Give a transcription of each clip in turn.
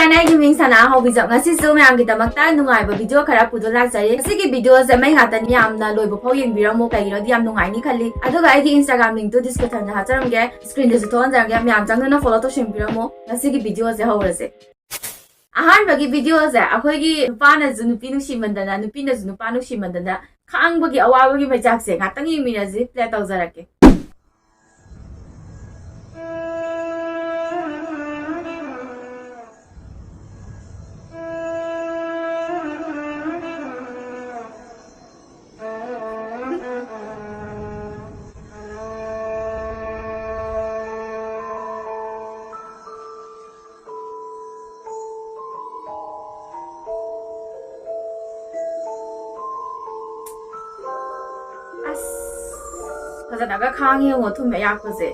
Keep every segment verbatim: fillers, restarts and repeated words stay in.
ꯑꯩꯒꯤ ꯃꯤꯡ ꯁꯅꯥ ꯍꯧꯕꯤꯖꯝ꯫ ꯉꯁꯤꯁꯨ ꯃꯌꯥꯝꯒꯤꯗꯃꯛꯇ ꯅꯨꯡꯉꯥꯏꯕ video ꯈꯔ ꯄꯨꯗꯨꯅ ꯂꯥꯛꯆꯔꯤ꯫ ꯉꯁꯤꯒꯤ videoꯁꯦ ꯃꯩ ꯉꯥꯛꯇꯅꯤ, ꯌꯥꯝꯅ ꯂꯣꯏꯕ ꯐꯥꯎ ꯌꯦꯡꯕꯤꯔꯝꯃꯨ, ꯀꯩꯒꯤꯅꯣꯗꯤ ꯌꯥꯝ ꯅꯨꯡꯉꯥꯏꯅꯤ ꯈꯜꯂꯤ꯫ ꯑꯗꯨꯒ ꯑꯩꯒꯤ Instagram linkꯇꯨ descriptionꯗ ꯍꯥꯞꯆꯔꯝꯒꯦ, screenꯗꯁꯨ ꯊꯣꯛꯍꯟꯖꯔꯝꯒꯦ, ꯃꯌꯥꯝ ꯆꯪꯗꯨꯅ follow ꯇꯧꯁꯤꯟꯕꯤꯔꯝꯃꯨ꯫ ꯉꯁꯤꯒꯤ videoꯁꯦ ꯍꯧꯔꯁꯦ꯫ ꯑꯍꯥꯟꯕꯒꯤ videoꯁꯦ ꯑꯩꯈꯣꯏꯒꯤ ꯅꯨꯄꯥꯅꯁꯨ ꯅꯨꯄꯤ ꯅꯨꯡꯁꯤꯃꯟꯗꯅ, ꯅꯨꯄꯤꯅꯁꯨ ꯅꯨꯄꯥ ꯅꯨꯡꯁꯤꯃꯟꯗꯅ ꯈꯥꯡꯕꯒꯤ ꯑꯋꯥꯕꯒꯤ ꯃꯩꯆꯥꯛꯁꯦ ꯉꯥꯛꯇꯪ ꯌꯦꯡꯃꯤꯟꯅꯁꯤ, play ꯇꯧꯖꯔꯛꯀꯦ꯫ ꯑꯁ, ꯐꯖꯅꯒ ꯈꯥꯡꯉꯤ ꯌꯦꯡꯉꯣ, ꯊꯨꯝ ꯑꯌꯥꯛꯄꯁꯦ꯫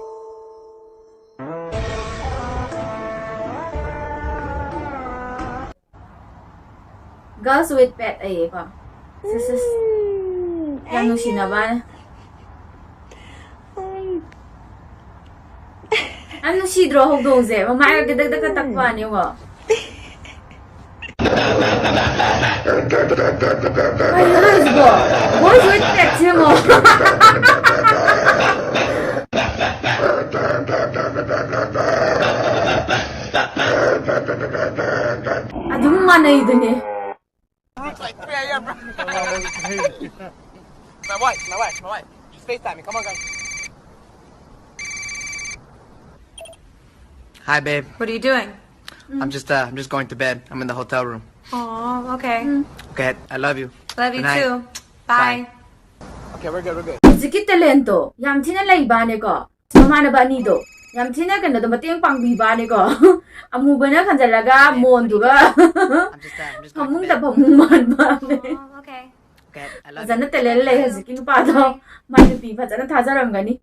Girls with pet ꯑꯌꯦꯀꯣ꯫ ꯁꯤꯁ, ꯁꯤꯁ꯫ ꯌꯥꯝ ꯅꯨꯡꯁꯤꯅꯕ꯫ ꯌꯥꯝ ꯅꯨꯡꯁꯤꯗ꯭ꯔꯣ ꯍꯧꯗꯣꯡꯁꯦ? ꯃꯃꯥꯏꯒ ꯒꯗꯛ ꯗꯛꯀ ꯇꯛꯄ ꯋꯥꯅꯤ ꯌꯦꯡꯉꯣ꯫ ꯀꯩꯅꯣ ꯇꯧꯔꯤꯁꯤꯕꯣ? Boys with pets ꯌꯦꯡꯉꯣ꯫ ꯑꯗꯨꯝ ꯃꯥꯟꯅꯩꯗꯨꯅꯦ꯫ It's like three a.m., bro. My wife, my wife, my wife. Just FaceTime me. Come on, guys. Hi, babe. What are you doing? I'm just, uh, I'm just going to bed. I'm in the hotel room. Oh, okay. Okay, I love you. Love you too. Bye. Okay, we're good, we're good. ꯍꯧꯖꯤꯛꯀꯤ talentꯇꯣ ꯌꯥꯝ ꯊꯤꯅ ꯂꯩꯕꯅꯦꯀꯣ꯫ ꯃꯃꯥꯟꯅꯕ ꯑꯅꯤꯗꯣ ꯌꯥꯝ ꯊꯤꯅ ꯀꯩꯅꯣꯗꯣ ꯃꯇꯦꯡ ꯄꯥꯡꯕꯤꯕꯅꯦꯀꯣ꯫ ꯑꯃꯨꯕꯅ ꯈꯟꯖꯜꯂꯒ ꯃꯣꯟꯗꯨꯒ ꯐꯃꯨꯡꯗ ꯐꯃꯨꯡ ꯃꯥꯟꯕꯅꯦ꯫ ꯐꯖꯅ talent ꯂꯩ ꯍꯧꯖꯤꯛꯀꯤ ꯅꯨꯄꯥꯗꯣ꯫ ꯃꯥꯏ ꯅꯨꯄꯤ ꯐꯖꯅ ꯊꯥꯖꯔꯝꯒꯅꯤ꯫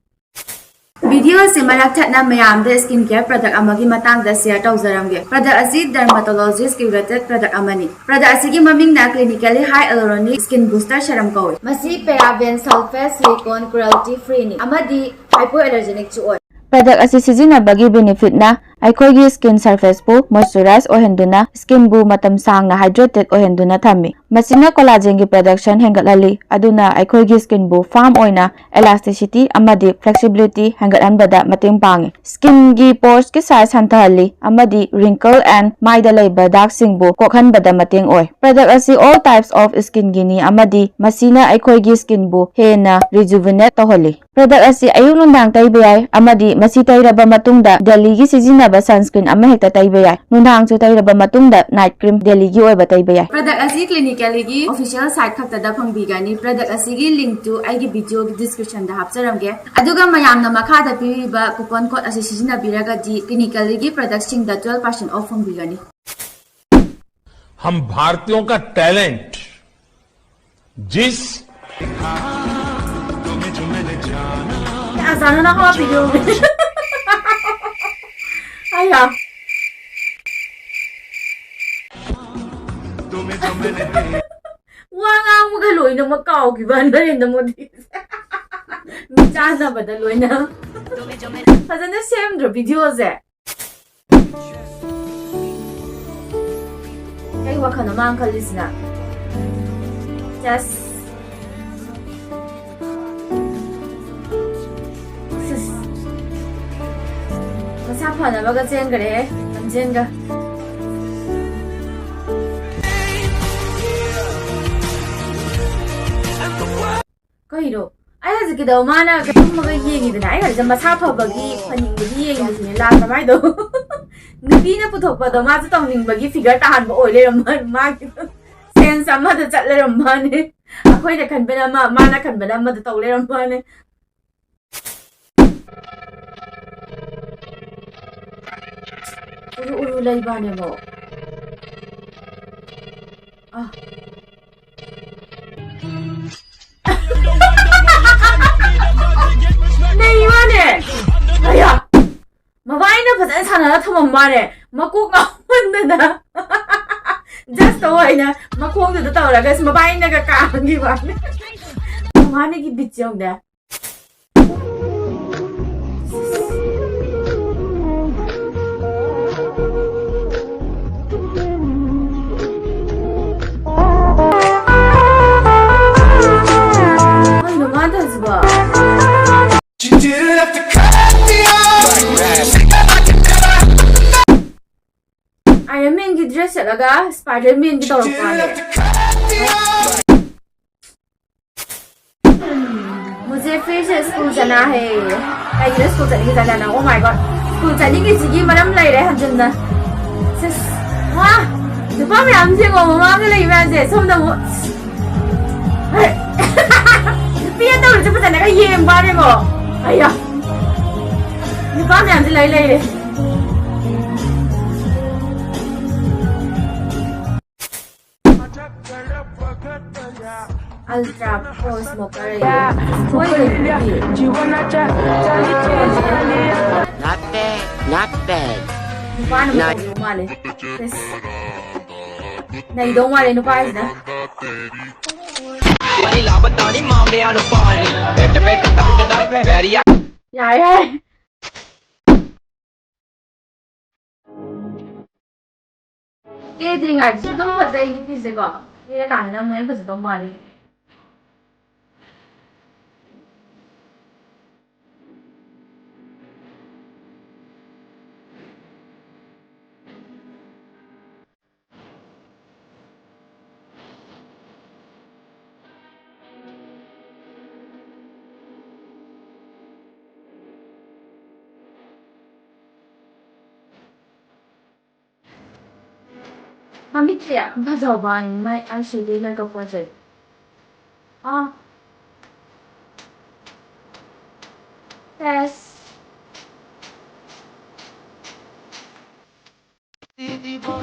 Video ꯑꯁꯤ ꯃꯔꯛ ꯊꯠꯅ ꯃꯌꯥꯝꯗ skin care product ꯑꯃꯒꯤ ꯃꯇꯥꯡꯗ share ꯇꯧꯖꯔꯝꯒꯦ꯫ Product ꯑꯁꯤ dermatologist ꯀꯤ rated product ꯑꯃꯅꯤ꯫ Product ꯑꯁꯤꯒꯤ ꯃꯃꯤꯡꯅ Clinically High Hyaluronic Skin Booster Serum ꯀꯧꯏ꯫ ꯃꯁꯤ paraben, sulfate, silicone, cruelty free ꯅꯤ ꯑꯃꯗꯤ hypoallergenic ꯁꯨ ꯑꯣꯏ꯫ Product ꯑꯁꯤ ꯁꯤꯖꯤꯟꯅꯕꯒꯤ benefitꯅ ꯑꯩꯈꯣꯏꯒꯤ skin surfaceꯄꯨ moisturize ꯑꯣꯏꯍꯟꯗꯨꯅ skinꯕꯨ ꯃꯇꯝ ꯁꯥꯡꯅ hydrated ꯑꯣꯏꯍꯟꯗꯨꯅ ꯊꯝꯃꯤ꯫ ꯃꯁꯤꯅ collagenꯒꯤ production ꯍꯦꯟꯒꯠꯍꯜꯂꯤ, ꯑꯗꯨꯅ ꯑꯩꯈꯣꯏꯒꯤ skinꯕꯨ firm ꯑꯣꯏꯅ elasticity ꯑꯃꯗꯤ flexibility ꯍꯦꯟꯒꯠꯍꯟꯕꯗ ꯃꯇꯦꯡ ꯄꯥꯡꯏ꯫ Skinꯒꯤ poresꯀꯤ size ꯍꯟꯊꯍꯜꯂꯤ ꯑꯃꯗꯤ wrinkle and ꯃꯥꯏꯗ ꯂꯩꯕ darkꯁꯤꯡꯕꯨ ꯀꯣꯛꯍꯟꯕꯗ ꯃꯇꯦꯡ ꯑꯣꯏ꯫ Product ꯑꯁꯤ all types of skinꯒꯤꯅꯤ ꯑꯃꯗꯤ ꯃꯁꯤꯅ ꯑꯩꯈꯣꯏꯒꯤ skinꯕꯨ ꯍꯦꯟꯅ rejuvenate ꯇꯧꯍꯜꯂꯤ꯫ Product ꯑꯁꯤ ꯑꯌꯨꯛ ꯅꯨꯡꯗꯥꯡ ꯇꯩꯕ ꯌꯥꯏ ꯑꯃꯗꯤ ꯃꯁꯤ ꯇꯩꯔꯕ ꯃꯇꯨꯡꯗ dailyꯒꯤ ꯁꯤꯖꯤꯟꯅꯕ sunscreen ꯑꯃꯍꯦꯛꯇ ꯇꯩꯕ ꯌꯥꯏ꯫ ꯅꯨꯡꯗꯥꯡꯁꯨ ꯇꯩꯔꯕ ꯃꯇꯨꯡꯗ night cream dailyꯒꯤ ꯑꯣꯏꯕ ꯇꯩꯕ ꯌꯥꯏ꯫ Product ꯑꯁꯤ Clinicallyꯒꯤ official site ꯈꯛꯇꯗ ꯐꯪꯕꯤꯒꯅꯤ꯫ Product ꯑꯁꯤꯒꯤ linkꯇꯨ ꯑꯩꯒꯤ videoꯒꯤ descriptionꯗ ꯍꯥꯞꯆꯔꯝꯒꯦ꯫ ꯑꯗꯨꯒ ꯃꯌꯥꯝꯅ ꯃꯈꯥꯗ ꯄꯤꯔꯤꯕ coupon code ꯑꯁꯤ ꯁꯤꯖꯤꯟꯅꯕꯤꯔꯒꯗꯤ Clinicallyꯒꯤ productꯁꯤꯡꯗ twelve percent off ꯐꯪꯕꯤꯒꯅꯤ꯫ हम भारतीयों का टैलेंट जिस क्या जाना ना हो आप वीडियो में। ꯑꯌꯥ꯫ ꯋꯥ ꯉꯥꯡꯕꯒ ꯂꯣꯏꯅꯃꯛ ꯀꯥꯎꯈꯤꯕ ꯅꯔꯦꯟꯗ꯭ꯔ ꯃꯣꯗꯤ꯫ ꯃꯤ ꯆꯥꯟꯅꯕꯗ ꯂꯣꯏꯅ꯫ ꯐꯖꯅ ꯁꯦꯝꯗ꯭ꯔꯣ ꯚꯤꯗꯤꯑꯣꯁꯦ? ꯀꯩ ꯋꯥꯈꯜꯅꯣ ꯃꯥꯅ ꯈꯜꯂꯤꯁꯤꯅ? Just ꯃꯁꯥ ꯐꯅꯕꯒ ꯆꯦꯟꯈ꯭ꯔꯦꯍꯦ ꯂꯝꯖꯦꯟꯒ꯫ ꯀꯩꯅꯣ? ꯑꯩ ꯍꯧꯖꯤꯛꯀꯤꯗꯣ ꯃꯥꯅ ꯇꯨꯝꯃꯒ ꯌꯦꯡꯉꯤꯗꯅ, ꯑꯩ ꯍꯧꯖꯤꯛ ꯃꯁꯥ ꯐꯕꯒꯤ ꯐꯅꯤꯡꯕꯒꯤ ꯌꯦꯡꯉꯤꯁꯤꯅꯦ ꯂꯥꯁ ꯃꯥꯏꯗꯣ꯫ ꯅꯨꯄꯤꯅ ꯄꯨꯊꯣꯛꯄꯗꯣ ꯃꯥꯁꯨ ꯇꯧꯅꯤꯡꯕꯒꯤ figure ꯇꯥꯍꯟꯕ ꯑꯣꯏ ꯂꯩꯔꯝꯕ ꯃꯥꯒꯤꯗꯣ꯫ Sense ꯑꯃꯗ ꯆꯠ ꯂꯩꯔꯝꯕ ꯃꯥꯅꯦ꯫ ꯑꯩꯈꯣꯏꯅ ꯈꯟꯕꯅ ꯑꯃ, ꯃꯥꯅ ꯈꯟꯕꯅ ꯑꯃꯗ ꯇꯧ ꯂꯩꯔꯝꯕ ꯃꯥꯅꯦ꯫ ꯎꯔꯨ ꯎꯔꯨ ꯂꯩꯕꯅꯦꯕꯣ꯫ ꯑ꯫ ꯅꯩ ꯃꯥꯅꯦ꯫ ꯑꯌꯥ꯫ ꯃꯕꯥꯏꯅ ꯐꯖꯅ ꯁꯥꯟꯅꯔ ꯊꯝꯃꯝꯕ ꯃꯥꯅꯦ꯫ ꯃꯀꯣꯛ ꯉꯥꯎꯃꯟꯗꯅ꯫ Just ꯇꯧ ꯍꯥꯏꯅ ꯃꯈꯣꯡꯗꯨꯗ ꯇꯧꯔꯒ ꯃꯕꯥꯏꯅꯒ ꯀꯥꯡꯈꯤꯕ ꯃꯥꯅꯦ꯫ ꯃꯥꯅꯤꯒꯤ ꯕꯤꯠ ꯌꯧꯗꯦ꯫ Iron Man ꯒꯤ dress ꯁꯦꯠꯂꯒ Spider Man ꯒꯤ ꯇꯧꯔꯛꯄꯅꯦ꯫ मुझे फिर से स्कूल जाना है। ꯀꯩꯒꯤꯅꯣ ꯁ꯭ꯀꯨꯜ ꯆꯠꯅꯤꯡꯉꯤꯁꯦ? ꯑꯣ ꯃꯥꯏ ꯒꯣꯗ, ꯁ꯭ꯀꯨꯜ ꯆꯠꯅꯤꯡꯉꯤꯁꯤꯒꯤ ꯃꯔꯝ ꯂꯩꯔꯦ ꯍꯟꯖꯤꯟꯅ꯫ ꯁꯤꯁ, ꯋꯥ, ꯅꯨꯄꯥ ꯃꯌꯥꯝꯁꯦ ꯌꯦꯡꯉꯣ, ꯃꯃꯥꯡꯗ ꯂꯩ ꯃꯌꯥꯝꯁꯦ꯫ ꯁꯣꯝꯗ ꯑꯃꯨꯛ ꯅꯨꯄꯤ ꯑꯃ ꯇꯧꯔꯤꯁꯦ ꯐꯖꯅꯒ ꯌꯦꯡꯕ ꯌꯦꯡꯉꯣ꯫ ꯑꯩꯌꯥ, ꯅꯨꯄꯥ ꯃꯌꯥꯝꯁꯦ ꯂꯩ ꯂꯩꯔꯦ꯫ Ultra pro smoker ꯍꯣꯏ꯫ Not bad, not bad. ꯅꯨꯄꯥꯅ ꯃꯇꯧ ꯇꯧꯕ ꯃꯥꯜꯂꯦ꯫ ꯏꯁ꯫ ꯅꯩꯗꯧ ꯃꯥꯜꯂꯦ ꯅꯨꯄꯥꯁꯤꯅ꯫ ꯌꯥꯔꯦ, ꯌꯥꯔꯦ꯫ ꯀꯦꯗ꯭ꯔꯤꯉꯩꯗꯁꯨ ꯑꯗꯨꯝ ꯐꯖꯩ ꯅꯨꯄꯤꯁꯦꯀꯣ꯫ ꯀꯦꯔꯀꯥꯟꯗꯅ ꯑꯃꯨꯛ ꯍꯦꯟꯅ ꯐꯖꯗꯧ ꯃꯥꯜꯂꯤ꯫ ꯃꯃꯤꯠꯁꯦ ꯌꯥꯝ ꯐꯖꯕ ꯋꯥꯅꯤ, ꯃꯥꯏ ꯑꯥꯏ ꯁꯦꯗꯣ ꯂꯩꯔꯛꯄꯁꯦ꯫ ꯑꯥ꯫ ꯁꯦꯁ꯫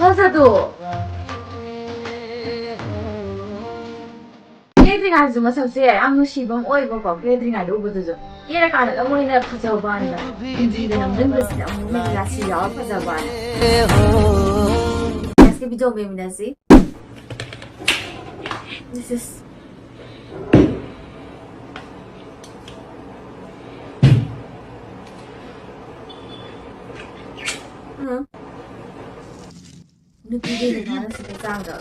ꯐꯖꯗꯣ꯫ ꯀꯦꯗ꯭ꯔꯤꯉꯩꯗꯁꯨ ꯃꯁꯛꯁꯦ ꯌꯥꯝ ꯅꯨꯡꯁꯤꯕ ꯑꯃ ꯑꯣꯏꯕꯀꯣ, ꯀꯦꯗ꯭ꯔꯤꯉꯩꯗ ꯎꯕꯗꯨꯁꯨ꯫ ꯀꯦꯔꯀꯥꯟꯗ ꯑꯃꯨꯛ ꯍꯦꯟꯅ ꯐꯖꯕ ꯋꯥꯅꯤꯗ꯫ ꯏꯟꯗꯤꯒ ꯅꯝꯖꯟꯕꯁꯤꯗ ꯑꯃꯨꯛ ꯍꯦꯟꯅ ꯔꯥꯁꯤ ꯌꯥꯎꯔ ꯐꯖꯕ ꯋꯥꯅꯤ꯫ Next video ꯑꯃ ꯌꯦꯡꯃꯤꯟꯅꯁꯤ꯫ This is ꯎꯝ꯫ ꯅꯨꯄꯤꯗꯤ ꯅꯨꯄꯥꯅ ꯁꯤꯕ ꯆꯥꯡꯗꯣ꯫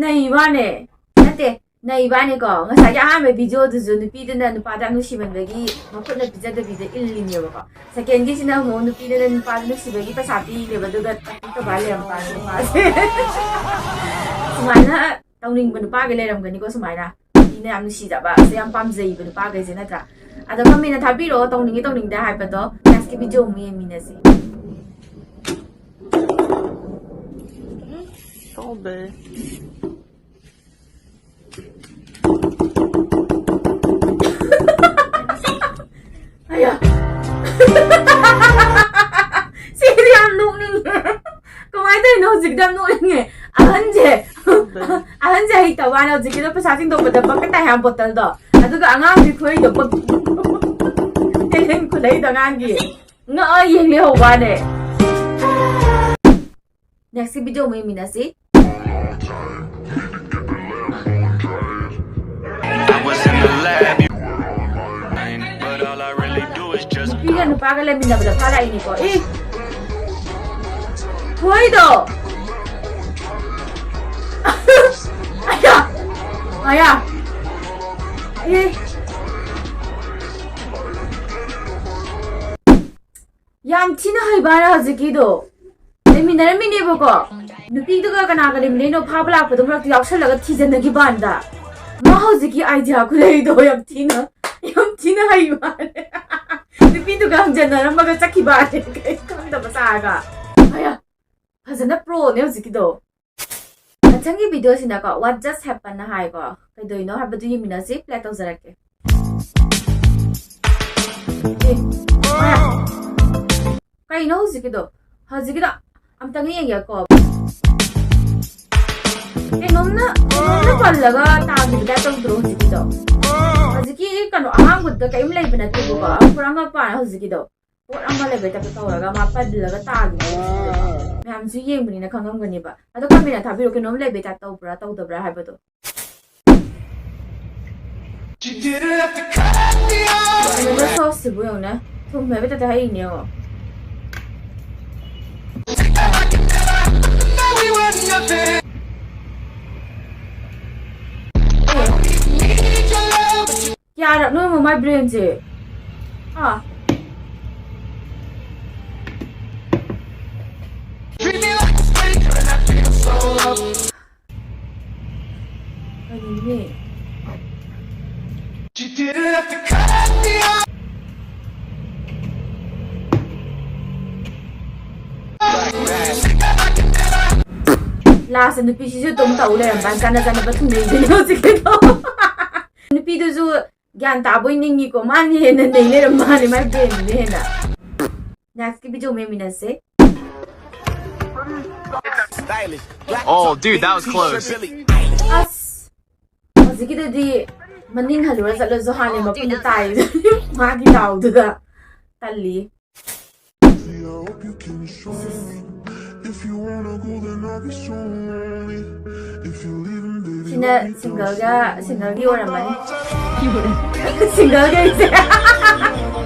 ꯅꯩꯕꯥꯅꯦ꯫ ꯅꯠꯇꯦ, ꯅꯩꯕꯥꯅꯦꯀꯣ꯫ ꯉꯁꯥꯏꯒꯤ ꯑꯍꯥꯟꯕ videoꯗꯨꯁꯨ ꯅꯨꯄꯤꯗꯨꯅ ꯅꯨꯄꯥꯗ ꯌꯥꯝ ꯅꯨꯡꯁꯤꯃꯟꯕꯒꯤ ꯃꯈꯨꯠꯅ ꯄꯤꯖꯗꯕꯤꯗ ꯏꯜꯂꯤꯅꯦꯕꯀꯣ꯫ Secondꯒꯤꯁꯤꯅ ꯑꯃꯨꯛ ꯅꯨꯄꯤꯗꯨꯅ ꯅꯨꯄꯥꯗ ꯅꯨꯡꯁꯤꯕꯒꯤ ꯄꯩꯁꯥ ꯄꯤꯅꯦꯕ, ꯑꯗꯨꯒ ꯇꯧꯕꯥ ꯂꯩꯔꯝꯕ ꯅꯨꯄꯥꯁꯦ꯫ ꯁꯨꯃꯥꯏꯅ ꯇꯧꯅꯤꯡꯕ ꯅꯨꯄꯥꯒ ꯂꯩꯔꯝꯒꯅꯤꯀꯣ, ꯁꯨꯃꯥꯏꯅ꯫ ꯃꯤꯅ ꯌꯥꯝ ꯅꯨꯡꯁꯤꯖꯕ, ꯁꯦ ꯌꯥꯝ ꯄꯥꯝꯖꯩꯕ ꯅꯨꯄꯥꯈꯩꯁꯦ, ꯅꯠꯇ꯭ꯔꯥ? ꯑꯗꯣ comment ꯊꯥꯕꯤꯔꯛꯑꯣ, ꯇꯧꯅꯤꯡꯉꯤ ꯇꯧꯅꯤꯡꯗꯦ ꯍꯥꯏꯕꯗꯣ꯫ Next video ꯑꯃꯨꯛ ꯌꯦꯡꯃꯤꯟꯅꯁꯤ꯫ ꯇꯧꯗꯦ꯫ ꯑꯌꯥ꯫ ꯁꯤꯗꯤ ꯌꯥꯝ ꯅꯣꯛꯅꯤꯡꯉꯦ꯫ ꯀꯃꯥꯏꯅ ꯇꯧꯔꯤꯅꯣ ꯍꯧꯖꯤꯛꯇ ꯌꯥꯝ ꯅꯣꯛꯅꯤꯡꯉꯦ꯫ ꯑꯍꯟꯁꯦ, ꯑꯍꯟꯁꯦ ꯍꯩꯇꯕ ꯋꯥꯅꯦ ꯍꯧꯖꯤꯛꯀꯤꯗꯣ, ꯄꯩꯁꯥ ꯆꯤꯡꯊꯣꯛꯄꯗ ꯕꯛꯀ ꯇꯥꯏ ꯍꯥꯏꯕ ꯕꯣꯇꯜꯗꯣ꯫ ꯑꯗꯨꯒ ꯑꯉꯥꯡꯁꯦ ꯈꯨꯍꯩꯗꯣ ꯕꯛ-, talent ꯈꯨꯂꯩꯗꯣ ꯑꯉꯥꯡꯒꯤ꯫ ꯉꯛꯑ ꯌꯦꯡ ꯂꯩꯍꯧꯕ ꯋꯥꯅꯦ꯫ Next video ꯑꯃꯨꯛ ꯌꯦꯡꯃꯤꯟꯅꯁꯤ꯫ I was in the lab, you were on my mind, but all I really do is just ꯅꯨꯄꯤꯒ ꯅꯨꯄꯥꯒ ꯂꯩꯃꯤꯟꯅꯕꯗ ꯐꯥꯔꯛꯏꯅꯤꯀꯣ꯫ ꯏ! ꯈꯨꯍꯩꯗꯣ! ꯑꯌꯥ! ꯑꯌꯥ! ꯏ! ꯌꯥꯝ ꯊꯤꯅ ꯍꯩꯕ ꯍꯥꯏꯔ ꯍꯧꯖꯤꯛꯀꯤꯗꯣ꯫ ꯂꯩꯃꯤꯟꯅꯔꯝꯃꯤꯅꯦꯕꯀꯣ꯫ ꯅꯨꯄꯤꯗꯨꯒ ꯀꯅꯥꯒ ꯂꯩꯃꯤꯟꯅꯩꯅꯣ ꯐꯥꯕ ꯂꯥꯛꯄꯗꯣ ꯃꯔꯛꯇ ꯌꯥꯎꯁꯜꯂꯒ ꯊꯤꯖꯟꯅꯈꯤꯕ ꯋꯥꯅꯤꯗ꯫ ꯃꯥ ꯍꯧꯖꯤꯛꯀꯤ idea ꯈꯨꯂꯩꯗꯣ ꯌꯥꯝ ꯊꯤꯅ, ꯌꯥꯝ ꯊꯤꯅ ꯍꯩꯕ ꯋꯥꯅꯦ꯫ ꯅꯨꯄꯤꯗꯨꯒ ꯍꯪꯖꯟꯅꯔꯝꯃꯒ ꯆꯠꯈꯤꯕ ꯋꯥꯅꯦ꯫ ꯀꯩꯝ ꯈꯪꯗꯕ ꯁꯥꯔꯒ꯫ ꯑꯌꯥ, ꯐꯖꯅ proꯅꯦ ꯍꯧꯖꯤꯛꯀꯤꯗꯣ꯫ ꯃꯊꯪꯒꯤ videoꯁꯤꯅꯀꯣ, what just happenedꯅ ꯍꯥꯏꯀꯣ꯫ ꯀꯩꯗꯧꯔꯤꯅꯣ ꯍꯥꯏꯕꯗꯨ ꯌꯦꯡꯃꯤꯟꯅꯁꯤ, play ꯇꯧꯖꯔꯛꯀꯦ꯫ ꯑꯦ, ꯀꯩꯅꯣ ꯍꯧꯖꯤꯛꯀꯤꯗꯣ? ꯍꯧꯖꯤꯛꯀꯤꯗꯣ ꯑꯝꯇꯪ ꯌꯦꯡꯒꯦꯀꯣ꯫ ꯀꯩꯅꯣꯝꯅ, ꯀꯩꯅꯣꯝꯅ ꯄꯜꯂꯒ ꯇꯥꯈꯤꯕ type ꯇꯧꯗ꯭ꯔꯣ ꯍꯧꯖꯤꯛꯀꯤꯗꯣ? ꯍꯧꯖꯤꯛꯀꯤ ꯀꯩꯅꯣ ꯑꯍꯥꯡꯕꯗ ꯀꯔꯤꯝ ꯂꯩꯕ ꯅꯠꯇꯦꯕꯀꯣ, ꯄꯨꯔꯥ ꯉꯛꯄ ꯋꯥꯅꯦ ꯍꯧꯖꯤꯛꯀꯤꯗꯣ꯫ ꯄꯣꯠ ꯑꯃ ꯂꯩꯕꯩ type ꯇꯧꯔꯒ ꯃꯥ ꯄꯜꯂꯒ ꯇꯥꯈꯤꯕꯗꯣ ꯍꯧꯖꯤꯛꯀꯤꯗꯣ꯫ ꯃꯌꯥꯝꯁꯨ ꯌꯦꯡꯕꯅꯤꯅ ꯈꯪꯉꯝꯒꯅꯦꯕ꯫ ꯑꯗꯣ comment ꯊꯥꯕꯤꯔꯣ, ꯀꯩꯅꯣꯝ ꯂꯩꯕꯩ type ꯇꯧꯕ꯭ꯔꯥ ꯇꯧꯗꯕ꯭ꯔꯥ ꯍꯥꯏꯕꯗꯣ꯫ ꯀꯩꯅꯣ sauceꯁꯤꯕꯨ ꯌꯦꯡꯉꯨꯅꯦ꯫ ꯊꯨꯝ ꯍꯥꯏꯕ type ꯍꯩꯅꯦ ꯌꯦꯡꯉꯣ꯫ ꯅꯣꯏ ꯃꯃꯥꯏ ꯕ꯭ꯔꯦꯟꯁꯦ꯫ ꯑꯥ꯫ ꯀꯔꯤꯅꯦ? ꯂꯥꯁꯇ ꯅꯨꯄꯤꯁꯤꯁꯨ ꯑꯗꯨꯝ ꯇꯧ ꯂꯩꯔꯝꯕ, ꯆꯥꯟꯅ ꯆꯥꯟꯅꯕ ꯊꯨꯡꯅꯩꯗꯨꯅꯦ ꯍꯧꯖꯤꯛꯀꯤꯗꯣ꯫ ꯅꯨꯄꯤꯗꯨꯁꯨ ꯒ꯭ꯌꯥꯟ ꯇꯥꯕꯣꯏ ꯅꯤꯡꯉꯤꯀꯣ, ꯃꯥꯅ ꯍꯦꯟꯅ ꯅꯩ ꯂꯩꯔꯝꯕ ꯃꯥꯅꯦ, ꯃꯥꯏ ꯕ꯭ꯔꯦꯟꯗꯨꯅ ꯍꯦꯟꯅ꯫ Next ꯀꯤ video ꯌꯦꯡꯃꯤꯟꯅꯁꯦ꯫ Oh, dude, that was close. ꯑꯁ, ꯍꯧꯖꯤꯛꯀꯤꯗꯨꯗꯤ ꯃꯅꯤꯡ ꯍꯜꯂꯨꯔ ꯆꯠꯂꯁꯨ ꯍꯥꯟꯅ ꯃꯐꯝꯗ ꯇꯥꯏ꯫ ꯃꯥꯒꯤ ꯗꯥꯎꯗꯨꯗ ꯇꯜꯂꯤ꯫ ꯁꯤꯅ ꯁꯤꯡꯒꯜꯒ ꯁꯤꯡꯒꯜꯒꯤ ꯑꯣꯏꯔꯝꯃꯅꯤ꯫ ꯁꯤꯡꯒꯜꯒꯩꯁꯦ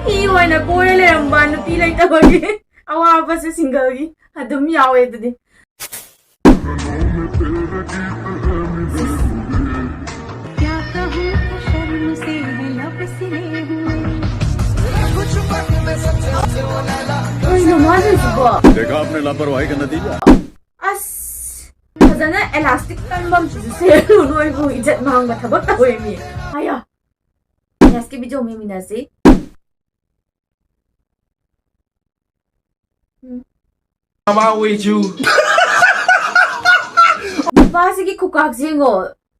ꯐꯤ ꯑꯣꯏꯅ ꯀꯣꯏꯔ ꯂꯩꯔꯝꯕ, ꯅꯨꯄꯤ ꯂꯩꯇꯕꯒꯤ ꯑꯋꯥꯕꯁꯦ ꯁꯤꯡꯒꯜꯒꯤ ꯑꯗꯨꯝ ꯌꯥꯎꯋꯦ ꯑꯗꯨꯗꯤ꯫ क्या कहूँ तो शर्म से है लब सिले हुए। ꯀꯩꯅꯣ ꯃꯥꯅ ꯍꯧꯖꯤꯛꯄꯣ? देखा आपने लापरवाही का नतीजा। ꯑꯁ, ꯐꯖꯅ ꯑꯦꯂꯥꯁꯇꯤꯛ ꯀꯟꯕ ꯑꯃꯁꯨ ꯁꯦꯝꯂꯨ, ꯅꯣꯏꯕꯨ ꯏꯖꯠ ꯃꯥꯡꯕ ꯊꯕꯛ ꯇꯧꯋꯦ ꯃꯤ꯫ ꯑꯌꯥ꯫ Next ꯀꯤ video ꯌꯦꯡꯃꯤꯟꯅꯁꯤ꯫ Um. About with you. ꯅꯨꯄꯥꯁꯤꯒꯤ ꯈꯨꯀꯥꯛꯁꯦ ꯌꯦꯡꯉꯣ꯫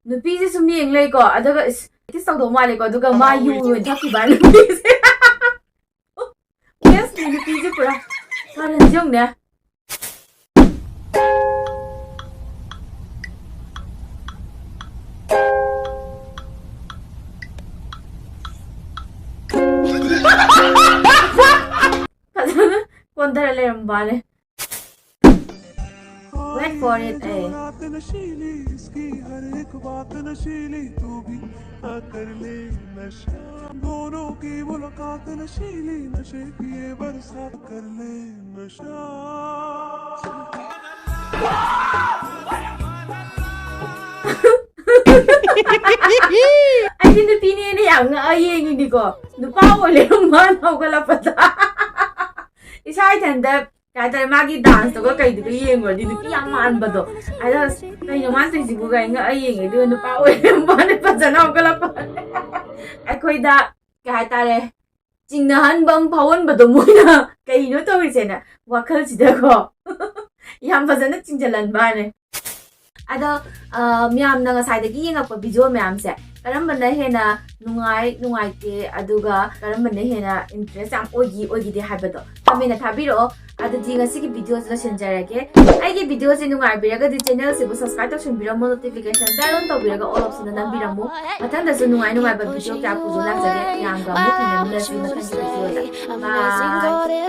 ꯅꯨꯄꯤꯁꯦ ꯁꯨꯝ ꯌꯦꯡ ꯂꯩꯀꯣ, ꯑꯗꯨꯒ ꯏꯁ, ꯇꯤꯁ ꯇꯧꯗꯧ ꯃꯥꯜꯂꯦꯀꯣ, ꯑꯗꯨꯒ ꯃꯥ ꯌꯨ ꯑꯣꯏꯅ ꯊꯛꯈꯤꯕ ꯅꯨꯄꯤꯁꯦ꯫ Yes, ꯅꯨꯄꯤꯁꯦ ꯄꯨꯔꯥ ꯀꯥꯔꯟꯁꯦ ꯌꯦꯡꯉꯨꯅꯦ꯫ ꯐꯖꯅ ꯀꯣꯟꯊꯔ ꯂꯩꯔꯝꯕ ꯃꯥꯜꯂꯦ꯫ Wait for it, ꯑꯦ꯫ ꯑꯩꯗꯤ ꯅꯨꯄꯤꯅꯦꯅ ꯌꯥꯝ ꯉꯛꯑ ꯀꯣ, ꯅꯨꯄꯥ ꯑꯣꯏ ꯂꯩꯔꯝꯕ ꯋꯥꯅꯦ ꯍꯧꯒꯠꯂꯛꯄꯗ꯫ ꯏꯁꯥ ꯏꯊꯟꯇ ꯀꯩ ꯍꯥꯏꯇꯥꯔꯦ, ꯃꯥꯒꯤ ꯗꯥꯟꯁꯇꯨꯒ ꯀꯩꯗꯨꯒ ꯌꯦꯡꯉꯨꯔꯗꯤ ꯅꯨꯄꯤ ꯌꯥꯝ ꯃꯥꯟꯕꯗꯣ꯫ ꯑꯗꯣ ꯑꯁ, ꯀꯩꯅꯣ ꯃꯥꯅ ꯇꯧꯔꯤꯁꯤꯕꯨ ꯀꯥꯏꯅ ꯉꯛꯑ ꯌꯦꯡꯉꯦ, ꯑꯗꯨꯒ ꯅꯨꯄꯥ ꯑꯣꯏꯔꯝꯕ ꯋꯥꯅꯦ, ꯐꯖꯅ ꯍꯧꯒꯠꯂꯛꯄ꯫ ꯑꯩꯈꯣꯏꯗ ꯀꯩ ꯍꯥꯏꯇꯥꯔꯦ, ꯆꯤꯡꯅꯍꯟꯕ ꯑꯃ ꯐꯥꯎꯍꯟꯕꯗꯣ ꯃꯣꯏꯅ꯫ ꯀꯩꯅꯣ ꯇꯧꯔꯤꯁꯦꯅ ꯋꯥꯈꯜꯁꯤꯗꯀꯣ꯫ ꯌꯥꯝ ꯐꯖꯅ ꯆꯤꯡꯁꯤꯜꯍꯟꯕ ꯋꯥꯅꯦ꯫ ꯑꯗꯣ ꯑ, ꯃꯌꯥꯝꯅ ꯉꯁꯥꯏꯗꯒꯤ ꯌꯦꯡꯉꯛꯄ ꯚꯤꯗꯤꯑꯣ ꯃꯌꯥꯝꯁꯦ ꯀꯔꯝꯕꯅ ꯍꯦꯟꯅ ꯅꯨꯡꯉꯥꯏ, ꯅꯨꯡꯉꯥꯏꯇꯦ, ꯑꯗꯨꯒ ꯀꯔꯝꯕꯅ ꯍꯦꯟꯅ ꯏꯟꯇꯔꯦꯁ ꯌꯥꯝ ꯑꯣꯏꯈꯤ, ꯑꯣꯏꯈꯤꯗꯦ ꯍꯥꯏꯕꯗꯣ ꯀꯃꯦꯟꯇ ꯊꯥꯕꯤꯔꯛꯑꯣ꯫ ꯑꯗꯨꯗꯤ ꯉꯁꯤꯒꯤ ꯚꯤꯗꯤꯑꯣꯁꯤ ꯂꯣꯏꯁꯤꯟꯖꯔꯒꯦ꯫ ꯑꯩꯒꯤ ꯚꯤꯗꯤꯑꯣꯁꯤ ꯅꯨꯡꯉꯥꯏꯕꯤꯔꯒꯗꯤ ꯆꯦꯅꯦꯜꯁꯤꯕꯨ ꯁꯕꯁꯀ꯭ꯔꯥꯏꯕ ꯇꯧꯁꯤꯟꯕꯤꯔꯝꯃꯣ, ꯅꯣꯇꯤꯐꯤꯀꯦꯁꯟ ꯕꯦꯜ ꯑꯣꯟ ꯇꯧꯕꯤꯔꯒ ꯑꯣꯜ ꯑꯣꯞꯁꯟꯗ ꯅꯝꯕꯤꯔꯝꯃꯣ꯫ ꯃꯊꯪꯗꯁꯨ ꯅꯨꯡꯉꯥꯏ ꯅꯨꯡꯉꯥꯏꯕ ꯚꯤꯗꯤꯑꯣ ꯀꯌꯥ ꯄꯨꯖ ꯂꯥꯛꯆꯒꯦ꯫ ꯃꯌꯥꯝꯒ ꯑꯃꯨꯛ ꯊꯦꯡꯅꯃꯤꯟꯅꯁꯤ ꯃꯊꯪꯒꯤ ꯚꯤꯗꯤꯑꯣꯗ꯫ ꯕꯥꯏ꯫